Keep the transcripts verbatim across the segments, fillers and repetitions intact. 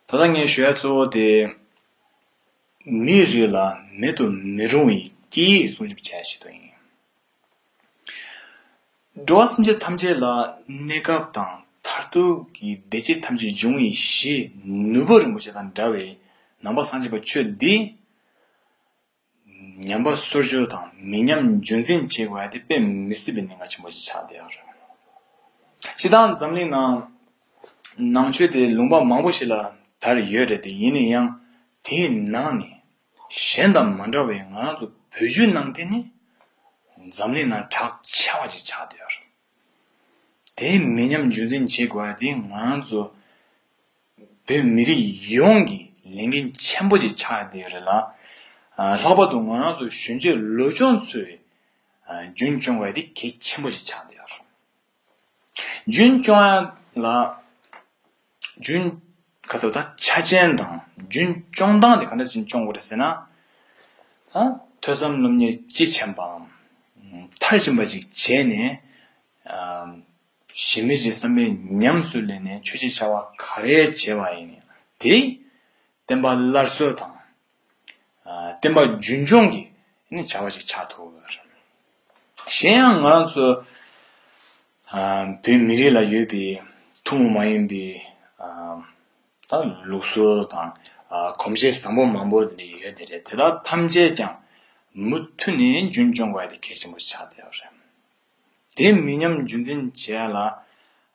ད་ལྟ་ངས་ཞུ་ཡ་གཙོ་བོ་དེ། མིའི་རིགས་ལ་མེད་དུ་མི་རུང་བའི་སྐད་ཡིག་སྲུང་སྐྱོབ་བྱ་ཡ་ཞིག་ཏུ་ཡིན། འགྲོ་བ་སེམས་ཅན་ཐམས་ཅད་ལ་གནས་སྐབས་དང་མཐར་ཐུག་གི་བདེ་སྐྱིད་ཐམས་ཅད་འབྱུང་བའི་གཞི་ནུས་པ་རིན་པོ་ཆེ་དང་འདྲ་བའི་ནང་པ་སངས་རྒྱས་པ་ཆོས་འདི། ཉམས་པ་སོར་ཆུད་དང་མི་ཉམས་རྒྱུན་འཛིན་བྱེད་དགོས་ཡ་དེ་དཔེ་མི་སྲིད་པའི་གནད་འགག་ཆེན་པོ་ཞིག་ཆགས་བསྡད་ཡོད་རེད། སྤྱིར་བཏང་འཛམ་གླིང་ནང་ནང་ཆོས་དེ་ལུང་པ་མང་པོ་ཞིག་ལ་དར་ཡོད་རེད་དེ། ཡིན་ན་ཡང་དེའི་ནང་ནས་གཞན་དང་མ་འདྲ་བའི་ང་རང་ཚོ་བོད་བརྒྱུད་ནང་བསྟན་ནི་འཛམ་གླིང་ནང་གྲགས་ཆེ་བ་ཞིག་ཆགས་བསྡད་ཡོད་རེད། དེའི་མི་ཉམས་རྒྱུན་འཛིན་བྱེད་དགོས་པ་དེ་ང་རང་ཚོ་བོད་མི་རིགས་ཡོངས་ཀྱི་ལས་འགན་ཆེན་པོ་ཅིག་ཆགས་བསྡད་ཡོད་རེད་ལ། ཨ། ལྷག་པར་དུ་ང་རང་ཚོ་གཞོན་སྐྱེས་ལོ་ཆུང་ཚོས་ཨ། རྒྱུན་སྐྱོང་དགོས་པ་དེ་གལ་ཆེན་པོ་ཅིག་ཆགས་བསྡད་ཡོད་རེད། རྒྱུན་སྐྱོང་ཡ་ལ་རྒྱུན་ག་ཚོད་ད་ཆ་རྐྱེན་དང་རྒྱུན་སྐྱོང་སྟངས་དེ་ག་འདྲ་ཞིག་སྐྱོང་དགོས་རེད་ཟེར་ན། ད་ཐོས་བསམ་སློབ་གཉེར་དཔྱིས་ཕྱིན་པའམ་མཐར་ཕྱིན་པ་ཅིག་བྱས་ནས། ཨ། གཞི་མེད་ཀྱི་བསམ་པས་ཉམས་སུ་ལེན་ནས་ཆོས་ཀྱི་བྱ་བ་ག་རེ་བྱས་པ་ཡིན་ནའང་དེ་བསྟན་པ་སླར་གསོ་དང་། ཨ། བསྟན་པ་རྒྱུན་སྐྱོང་གི་ནི་བྱ་བ་ཞིག་ཆགས་ཐུབ་ཡོད་རེད། གཞན་ཡང་ང་རང་ཚོ་ཨ། བོད་མི་རིགས་ལ་ཡོད་པའི་ཐུན་མོང་མ་ཡིན་པའི་ཨ། ད་ལུགས་སྲོལ་དང་ཨ། གོམས་གཤིས་བཟང་པོ་མང་པོ་དེ་འདྲ་ཡོད་དེ་རེད། དེ་དག་ཐམས་ཅད་ཀྱང་མུ་མཐུད་ནས་རྒྱུན་སྐྱོང་དགོས་ཡ་དེ་གལ་ཆེན་པོ་ཆགས་བསྡད་ཡོད་རེད། དེ་མི་ཉམས་རྒྱུན་འཛིན་བྱེད་ཡ་ལ།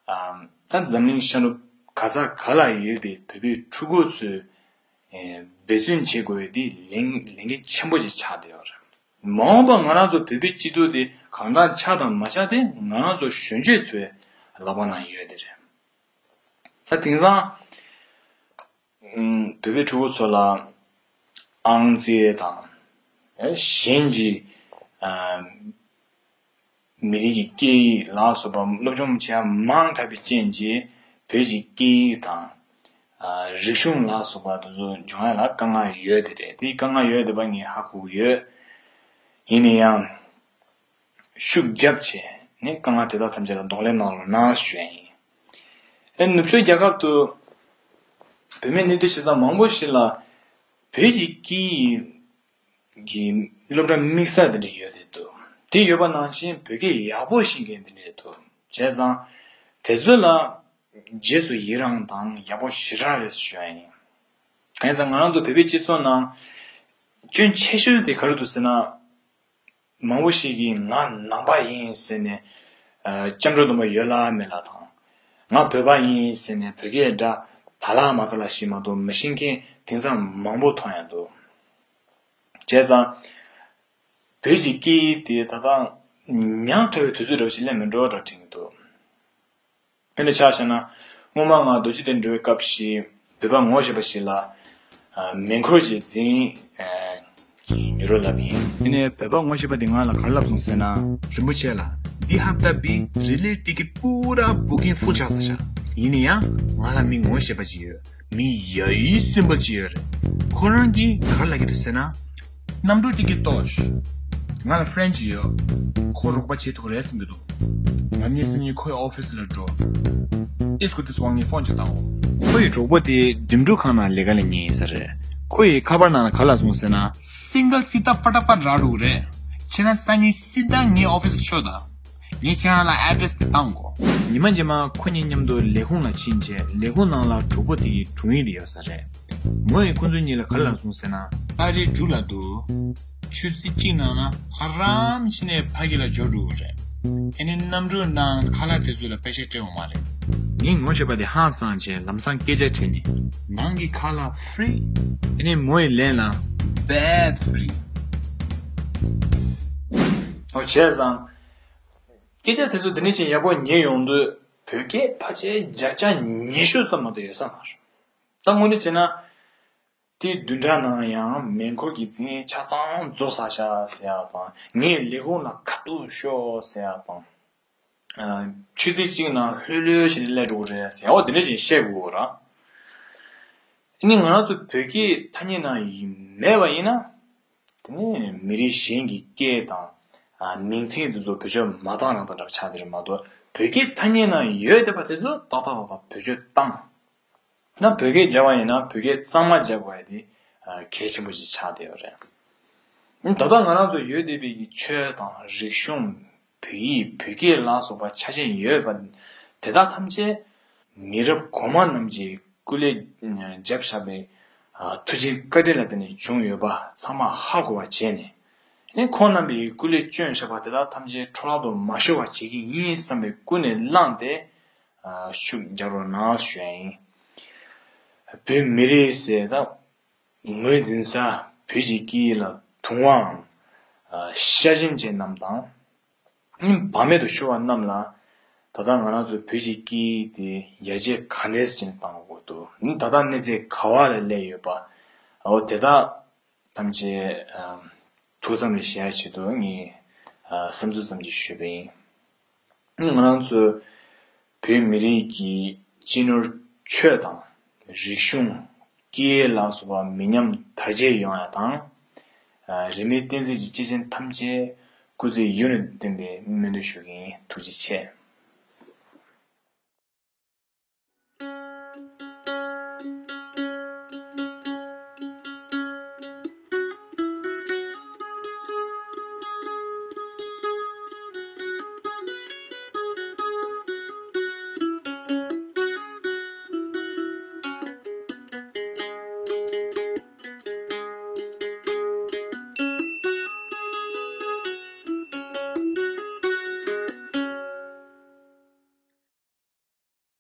ཨ། ད་འཛམ་གླིང་ཤར་ནུབ་ག་ས་ག་ལ་ཡོད་པའི་བོད་པའི་ཕྲུ་གུ་ཚོས་ཨེ། འབད་བརྩོན་བྱེད་དགོས་ཡ་དེ་ལས་ལས་འགན་ཆེན་པོ་ཞིག་ཆགས་བསྡད་ཡོད་རེད། མ་འོངས་པ་ང་རང་ཚོ་བོད་པའི་སྤྱི་ཚོགས་དེ་གང་འདྲ་ཆགས་དང་མ་ཆགས་དེ་ང་རང་ཚོ་གཞོན་སྐྱེས་ཚོའི་ལག་པ་ན་ཡོད་དེ་རེད། ད་དེང་སང་ཨུམ། བོད་པའི་ཕྲུ་གུ་ཚོ་ལ་ཨང་རྩིས་དང་། ཨེ། གཞན་གྱི་ཨ། མི་རིགས་ཀྱི་སྐད་ཡིག་ལ་སོགས་པ་སློབ་སྦྱོང་བྱེད་ཡ་མང་དྲགས་པའི་རྐྱེན་གྱིས་བོད་ཀྱི་སྐད་ཡིག་དང་། ཨ། རིག་གཞུང་ལ་སོགས་པ་དེ་ཚོ་སྦྱོང་ཡ་ལ་དཀའ་ངལ་ཡོད་དེ་རེད། དེའི་དཀའ་ངལ་ཡོད་དེ་བ་ངས་ཧ་གོ་གི་ཡོད། ཡིན་ན་ཡང་། ཤུགས་རྒྱབ་བྱས་ནས་དཀའ་ངལ་དེ་དག་ཐམས་ཅད་ལ་གདོང་ལེན་གནང་རོགས་གནང་ཞུ་ཡ་ཡིན། ཨེ། ནུབ་ཕྱོགས་རྒྱལ་ཁབ་ཏུ་བོད་མི་གནས་སྡོད་བྱེད་ས་མང་པོ་ཞིག་ལ་བོད་ཀྱི་སྐད་ཡིག་གི་སློབ་གྲྭ་དམིགས་བསལ་དེ་འདྲ་ཡོད་དེ་འདུག་དེ་ཡོད་པ་ནང་བཞིན་བོད་སྐད་ཡག་པོ་ཤེས་མཁན་དེ་འདྲ་འདུག་བྱས་ཙང་དེ་ཚོ་ལ་རྗེས་སུ་ཡི་རང་དང་ཡག་པོ་ཞེ་དྲག་རེད་ཞུ་ཡ་ཡིན། གང་ཡིན་ཟེར་ན་ང་རང་ཚོ་བོད་པའི་སྤྱི་ཚོགས་ནང་སྐྱོན་ཆེ་ཤོས་དེ་ག་རེ་འདུག་ཟེར་ན། མང་པོ་ཞིག་གིས་ང་ནང་པ་ཡིན་ཟེར་ནས། ཨ། སྐྱབས་འགྲོ་སྡོམ་པ་ཡོད་ལ་མེད་ལ་དང་། ང་བོད་པ་ཡིན་ཟེར་ནས་བོད་སྐད་འདྲ་དག་ལ་མ་དག་ལ་ཞིག་མ་གཏོགས་མི་ཤེས་མཁན་དེང་སང་མང་པོ་མཐོང་ཡ་འདུག་བྱས་ཙང་། བོད་ཀྱི་སྐད་ཡིག་དེ་ད་ལྟ་ཉག་ཕྲ་བའི་དུས་ཚོད་འདྲ་བོ་ཞིག་སླེབས་མི་འགྲོ་འདྲ་དྲན་གྱི་འདུག་དཔེར་ན་ཆ་བཞག་ན། སྔོན་མ་ང་རྡོ་རྗེ་གདན་འགྲོ་བའི་སྐབས་ཤིག་བོད་པ་ངོ་ཤེས་པ་ཞིག་ལ། ཨ། མེ་འཁོར་གྱི་འཛིན། ཨ། ཉོ་རོགས་ལབ་ཡིན། དེ་ནས་བོད་པ་ངོ་ཤེས་པ་དེ་ང་ལ་ག་རེ་ལབ་སོང་ཟེར་ན། རིན་པོ་ཆེ་ལགས། འདི་ཧབ་ཏ་བི་རི་ལེ་ཊི་ཀེ་ཊི་པུ་ར་བུ་ཀིང་ཕུལ་ཆགས་ཚར་ཤག་ཡིན་ན་ཡང་ང་ལ་མི་ངོ་ཤེས་པ་ཅིག་ཡོད། མི་ཡ་ཡིད་སུན་པ་ཅིག་ཡོད་རེད། ཁོ་རང་གིས་ག་རེ་ལབ་ཀྱི་འདུག་ཟེར་ན། གནམ་གྲུ་ཊི་ཀེ་ཊི་ཏོ་ཤི། ང་ལ་ཕ་རེན་ཆི་ཡོད། ཁོ་རོགས་པ་བྱེད་ཐུབ་ཀྱི་རེད་བསམ་གྱི་འདུག་ང་གཉིས་སང་ཉིན་ཁོའི་ཨོ་ཕི་སི་ལ་འགྲོ། ཨིས་ཀུ་ཏིས་ཝང་ངས་ཕོན་ཅིག་བཏང་འོ། ཁོ་ཡི་གྲོགས་པོ་དེ་འགྲིམ་འགྲུལ་ཁང་ནང་ལས་ཀ་ལས་མཁན་ཡིན་ས་རེད། ཁོ་ཡིས་ཁ་པར་ནང་ལ་ག་རེ་ལབ་སོང་ཟེར་ན། སིང་གལ་སི་ཏཱ་ཕ་ཏ་ཕ་རག་འགྲོ་གི་རེད། ཁྱེད་རང་སང་ཉིན་སི་ཏཱ་ངའི་ཨོ་ཕི་སི་ལ་ཤོག་དང་། ངས་ཁྱེད་རང་ལ་ཨེ་ཌི་རེ་སི་དེ་བཏང་གོ། ཉི་མ་རྗེས་མ་ཁོ་གཉིས་མཉམ་དུ་ལས་ཁུངས་ལ་ཕྱིན་རྗེས་ལས་ཁུངས་ནང་ལ་གྲོགས་པོ་དེ་ཡི་དྲུང་ཡིག་དེ་ཡོད་ས་རེད། མོ་ཡིས་ཁོ་ཚོ་གཉིས་ལ་ག་རེ་ལབ་སོང་ཟེར་ན། ཏ་རིག་དྲུག་ལ་འདུག་ཆུ་ཚོད་གཅིག་ནང་ན་ཧ་རམ་ཕྱིན་ནས་ཕ་གི་ལ་འབྱོར་འགྲོ་གི་རེད། ཨ་ནི་གནམ་གྲུ་ནང་ཁ་ལག་དེ་ཚོ་ལ་པེ་ཤ་སྤྲད་འོང་མ་རེད། ངའི་ངོ་ཤེས་པ་དེ་ཧང་སངས་བྱས་ལམ་སང་སྐད་ཆ་དྲིས་ནས། ནང་གི་ཁ་ལག་ཧྥི་རི། ཨ་ནི་མོ་ཡིས་ལན་ལ། བེད་ཧྥི་རི། ཨོ་བྱས་ཙང་། སྐད་ཆ་དེ་ཚོ་འདི་ནས་ཅིག་ཡག་པོ་ཉན་ཡོང་དུས་བོད་སྐད་ཕལ་ཆེར་བརྒྱ་ཆ་ཉི་ཤུ་ཙམ་མ་གཏོགས་ཡོད་ས་མ་རེད། ད་དངོས་གནས་བྱས་ན། དེའི་བདུན་ཕྲག་ནང་ཡང་མེ་འཁོར་གྱི་འཛིན་ཆ་ཚང་རྫོགས་ཚར་ཤག་ཟེར་ཡག་དང་། ངས་ལས་ཁུངས་ལ་ཁ་ཐུག་ཤོག་ཟེར་ཡག་དང་། ཨ། ཆུ་ཚོད་གཅིག་ནང་ལྷོད་ལྷོད་བྱས་ནས་སླེབས་འགྲོ་གི་རེད་ཟེར་ཡག་འོ་དེ་འདྲ་ཞིག་བཤད་དགོས་ར། ཨ་ནི་ང་རང་ཚོ་བོད་སྐད་ཐ་སྙད་ནང་ཡིན་མེད་པ་ཡིན་ན། དེ་ནས་མི་རིགས་གཞན་གྱི་སྐད་དང་། ཨ། མིང་ཚིག་འདི་ཚོ་བེད་སྤྱོད་མ་བཏང་རང་དང་འདྲ་བ་ཆགས་བསྡད་རེད་མ་གཏོགས་བོད་སྐད་ཐ་སྙད་ནང་ཡོད་བསྡད་པ་དེ་ཚོ་ཏག་ཏག་ཏག་ཏག་བེད་སྤྱོད་བཏང་། ན་བོད་སྐད་སྦྱར་བ་ཡིན་ན་བོད་སྐད་གཙང་མ་སྦྱར་དགོས་ཡ་དེ་ཨ་གལ་ཆེན་པོ་ཞིག་ཆགས་བསྡད་ཡོད་རེད། ད་ལྟ་ང་རང་ཚོ་ཡོད་བསྡད་པའི་གི་ཆོས་དང་རིག་གཞུང་། བོད་ཡིག་བོད་སྐད་ལ་སོགས་པ་ཆ་ཤས་ཡོད་པ་དེ་དག་ཐམས་ཅད་མི་རབས་གོང་མ་རྣམས་ཀྱིས་སྐུ་ལས་བརྒྱབ་བཞག་པའི་ཨ་ཐུགས་རྗེ་བཀའ་དྲིན་ལ་བརྟེན་ནས་བྱུང་ཡོད་པ་ཚང་མ་ཧ་གོ་བ་བྱས་ནས། ཨ་ནི་ཁོང་རྣམ་པས་སྐུ་ལས་བསྐྱོན་བཞག་པ་དེ་དག་ཐམས་ཅད་འཕྲོ་བརླག་ཏུ་མ་ཤོར་བ་བྱེད་ཀྱི་ཡིན་བསམ་པའི་ཀུན་ནས་བསླངས་ཏེ། ཨ་ཤུགས་རྒྱག་རོགས་གནང་ཞུ་ཡ་ཡིན། བོད་མི་རིགས་ཟེར་ད་ངོས་འཛིན་ས་བོད་ཀྱི་སྐད་ཡིག་ལ་དུང་བའམ་ཨ་ཤ་ཞེན་ཅན་རྣམས་དང་། བག་མེད་དུ་ཤོར་བ་རྣམས་ལ་ད་ལྟ་ང་རང་ཚོའི་བོད་ཀྱི་སྐད་ཡིག་དེ་ཡར་རྒྱས་ག་འདྲས་ཅན་བཏང་དགོས་འདུག་ད་ལྟ་གནས་ཚད་ག་བ་ལ་སླེབས་ཡོད་པ། འོ་དེ་དག་ཐམས་ཅད་ཨམ་ཐུགས་བསམ་ལ་བཞག་ཆེད་དུ་ངས་ཨ་བསམ་ཚུལ་ཙམ་ཅིག་ཞུས་པ་ཡིན། ང་རང་ཚོའི་བོད་མི་རིགས་ཀྱི་སྤྱི་ནོར་ཆོས་དང་རིག་གཞུང་། སྐད་ཡིག་ལ་སོགས་པ་མི་ཉམས་དར་རྒྱས་ཡོང་ཡ་དང་། ཨ་རིས་མེད་བསྟན་འཛིན་གྱི་སྐྱེས་ཆེན་ཐམས་ཅད་སྐུ་ཚེ་ཡུན་རིང་བརྟན་པའི་སྨོན་འདུན་ཞུ་གི་ཡིན། ཐུགས་རྗེ་ཆེ།